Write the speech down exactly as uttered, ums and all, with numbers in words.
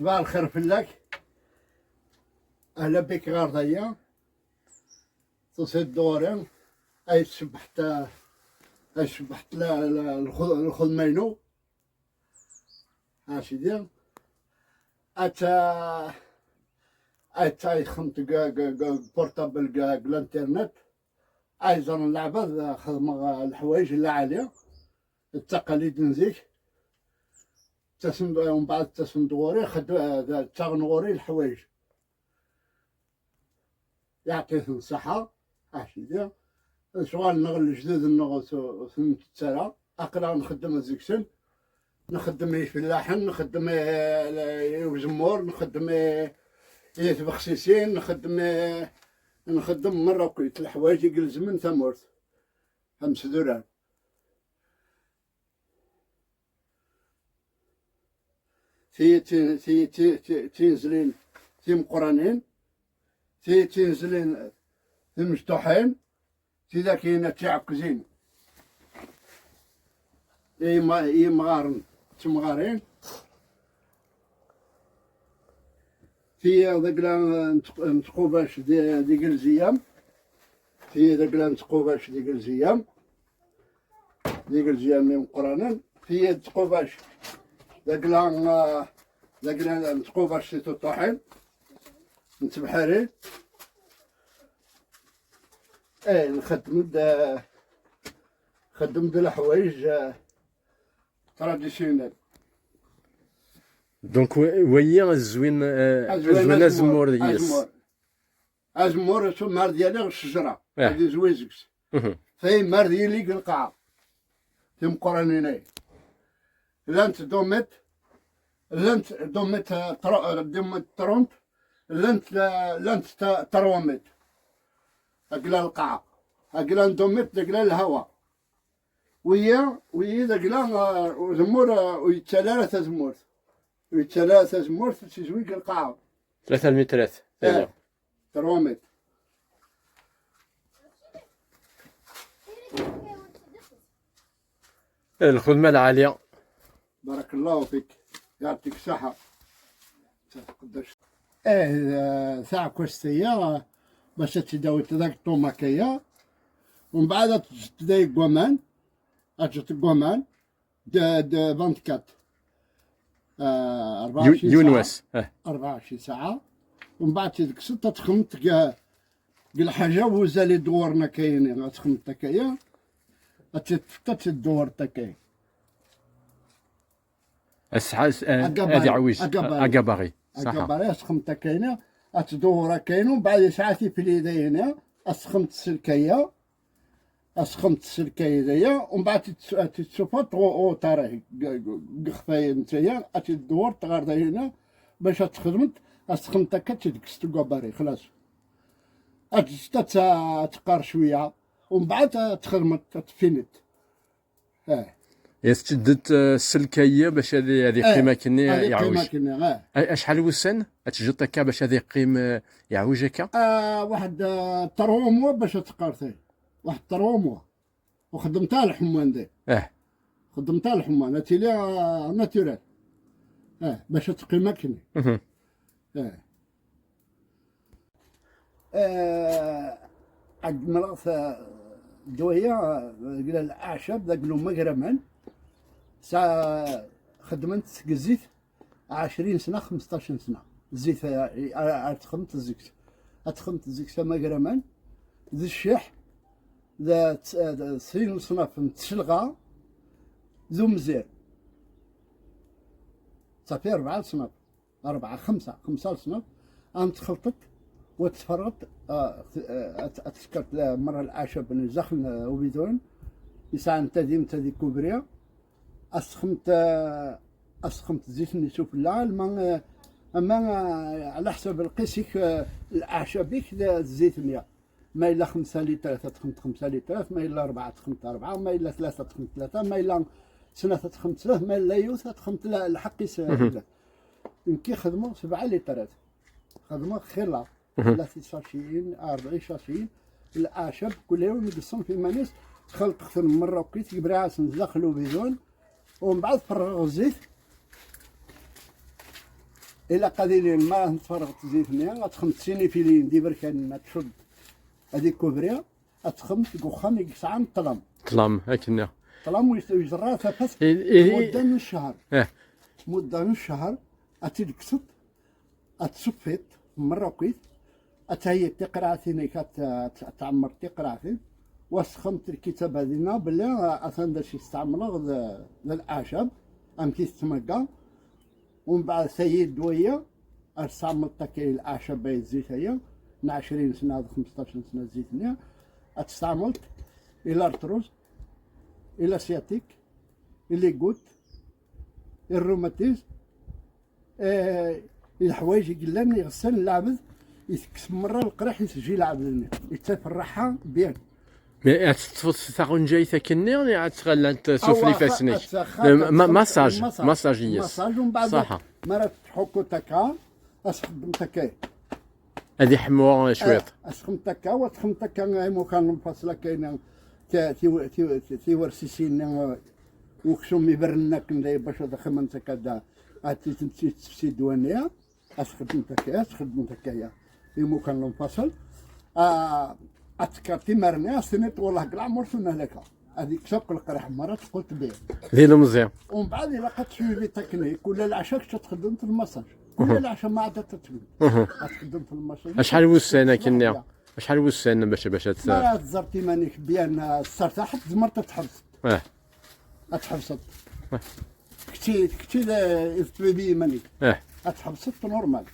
Ṣbaḥ lxir fell-ak. Ahla bik ɣer daya. Tusiḍ-d ɣur-i. Ay tcebḥeḍ, ay tcebḥeḍ la, la, lxu-, lxedma-inu. A sidi. Atta, atta ixemt g, g, g, portable g, g l'internet. Ay ẓren leɛbad xedmeɣ leḥwayeǧ lɛali. D taqalid n zik. Ttasen-d, umbeɛd ttasen-d ɣur-i, xed-, d, ttaɣen ɣur-i leḥwayeǧ. Yeɛṭi-ten ṣṣeḥḥa, a sidi. Lecɣal-nneɣ, lejdud-nneɣ ur t-, ur ten-ntett ara. Aql-aɣ nxeddem deg-sen. Nxeddem i ifellaḥen, nxeddem i, i uzemmur, nxeddem i, i tbexsisin, nxeddem i, nxeddem merra akk leḥwayeǧ i ilezmen tamurt. Amsdurar. Ti, ti, ti, ti, ti, tinzlin timeqqranin, ti, tinzlin timecṭuḥin, ti dakin d tiɛekkzin. Ima-, imɣaren d temɣarin. Ti d agla n tq-, n tqubac di, di Gelziyam. Ti d agla n tqubac di Gelziyam. D igelziyen imeqqranen, ti d tqubac. D agla, ah, d agla n tqubac si tuṭuḥin n tebḥirin. Eh, nxeddem-d, ah, nxeddem-d leḥwayeǧ, ah, traditionnel. Donc, wa-, wayi azwin, eh, azwin azwin azemmur, azemmur deg-s. Azemmur. Azemmur, mar d yaliɣ ccejra, eh, ad izwi deg-s. Mhm. Tayi mar d yili deg lqaɛa. Timeqqranin-ayi. Llant dumit, llant dumit, eh, tro-, eh, dumit trump, llant, eh, llant ta-, trumit. Agla lqaɛa. Agla n dumit, agla lhawa. Wiyi, wiyi d agla, eh, uzemmur, eh, ur yettali ara tazemmurt. Ur yettali ara tazemmurt, ad tizwi deg lqaɛa. Tlata lmitrat, eh, tala. Trois mètres. Eh, lxedma lɛali. Barakallahu fik. Yeɛṭik ṣṣeḥḥa. Eh, eh, taɛekkazt-aya, bac ad tt-id-tawiḍ d ageṭṭum akka-ya. Umbeɛd ad teǧǧeḍ deg waman. Ad teǧǧeḍ deg waman. D, d vingt-quatre. Ah, Yu-, yiwen wass, eh. Rebɛa u ɛecrin saɛa. Umbeɛd ad tt-id-tekkseḍ, ad texdmeḍ deg, deg lḥaǧa, wuzal idewwren akka-yini, ad texdmeḍ akka-ya, ad tt-id-tefkeḍ, ad tt-id-tdewwreḍ akka-ya. Asɛa-, eh, agabari, ad iɛwij, agabari. Agabari, ṣaḥa. Agabari, ad texdmeḍ akka-yini, ad tdewwer akka-yini, umbeɛd yesɛa tifli dayini, ad texdmeḍ tselka-ya, ad texdmeḍ tselka-ya, umbeɛd ad tt-, ad tt-tessufeḍ ɣ-, ɣ uṭaray, g-, g-, g ixfayen n taya, ad tt-id-tdewwreḍ ɣer dayina, bac ad texdmeḍ, ad texdmeḍ akka, ad tt-id-tekkseḍ deg wabari, xlas. Ad teǧǧeḍ ad tt-, ad teqqar cwiya, umbeɛd ad texdmeḍ, ad tfiniḍ. Eh. Ad teǧǧeḍ, eh, sselka-yi bac ad, ad iqqim, eh, akkenni, ad iqqim iɛwij. Akkenni, eh. A-, acḥal wussan ad teǧǧeḍ akka bac ad iqqim, eh, iɛwij akka? Ah, waḥed, eh, trois mois bac ad teqqar tayi. Waḥed trois mois. Ur xeddmet ara lḥemman di. Eh. Xeddmet ara lḥemman, ad tili, ah, naturel. Eh, bac ad teqqim akken. Mhm. Eh. Eh, ad d-mleɣ ta-, ddwa-ya, eh, deg leɛcab, deg umagraman. Sa xeddment seg zzit. Ɛecrin sna, xmesṭac sna. Zzit, eh, eh, ad texdmeḍ zik. Ad texdmeḍ zik s amagraman, d cciḥ, d, d, d sin leṣnaf n tcelɣa, d umzir. Ṣafi rebɛa leṣnaf. Rebɛa, xemsa, xemsa leṣnaf. Ad txelṭeḍ, wa tferɣeḍ, eh, t-, eh, ad, ad tefkeḍ, eh, merra leɛcab n zdaxel n, eh, ubidun. Yesɛan tadimt, tadi kubri. Asxemt, eh, asxemt zzit-nni sufella, alma, eh, ama, eh, ɛla ḥsab lqis-ik, eh, leɛcab-ik d, d zzit-nni. Ma yella xemsa litrat, ad texemt xemsa litrat, ma yella rebɛa, ad texemt rebɛa, ma yella tlata, ad texemt tlata, ma yella snat, ad texemt snat, ma yella yiwet, ad texemt la-, lḥeqq-is, eh, mhm. Nekki xedmeɣ sebɛa litrat. Xedmeɣ xilla. Mhm. Tlata isaciyen, rebɛa isaciyen, leɛcab, kul yiwen deg ṣṣenf iman-is, xelṭeɣ-ten merra akkit, gebriɣ-asen zdaxel ubidun, umbeɛd ferɣeɣ zzit, Ilaq ad ilin, ma ara tferɣeḍ zzit-nni, ad texdem sin ifiliyen d iberkanen, ad tcudd, ad ikubri, ad texdem deg uxxam i yesɛan ṭṭlam. Ṭṭlam, akken-nni. Ṭṭlam u yezra tafat I- i- mudda n ccher. Eh. Mudda n ccher, ad tt-id-tekkseḍ, ad tṣeffiḍ, merra akkit, ad theyyiḍ tiqraɛtin-ik, ad t-, ad tɛemmeṛ tiqraɛtin, u ad tesxedmeḍ lkitaba dinna belli, ah, atan d acu i testɛemleḍ d, d leɛcab, amek i tettmagga, u mbeɛd tayi d waya, ad testɛemleḍ akka i leɛcab ay zzit-aya, n ɛecrin sna d xmesṭac sna zzit-nni, ad testɛemleḍ i l'arthrose, i l'asiatique, i les gouttes, i rhumatisme, eh, i leḥwayeǧ i yellan iɣsan n lɛebd, itekkes merra leqriḥ i tejji lɛebd-nni. Yettaf rraḥa bien. Mais ad teṭṭfeḍ taɣenjayt akkenni neɣ ad tɣellant sufella Awa, ifassen-ik? ad txaṭ- Ma- massage, massage. massage yes. Massage, u mbeɛd Ṣaḥa. mi ara tḥukkuḍ akka, ad txeddmeḍ akka. Ad iḥmu cwiṭ. Ad txeddmeḍ akka, u ad txeddmeḍ akka imukan n lfaṣel akka, ti- ti- ti- tiwersisin, eh, uksum iberrnen akken da, bac ad xedment akka da, ad tt-, tt-, tt-, tefsi ddwa-nni, ad txeddmeḍ akka, ad txeddmeḍ akka ya. Imukan n lfaṣel, ah, ad tekker timarni, ad s-tiniḍ: "Wellah, deg leɛmer ur tunag akka." Ad yekkes akk leqriḥ merra, teqqel tebbi. D ilemẓi. Umbeɛd ilaq ad teswiḍ i taknik, ula leɛca kečč ad txeddmeḍ lmassage. Ula leɛca ma ɛad ad txeddmeḍ. Ad txeddmeḍ lmassage. Acḥal wussan akkenni? Acḥal wussan bac, bac ad Ma ara teẓẓerḍ iman-ik bien, ah, tsertaḥeḍ, tzemreḍ ad tḥebseḍ. Eh. Ad tḥebseḍ. Kečči, kečči d, d ṭṭbib i yiman-ik. Eh. Ad tḥebseḍ normal.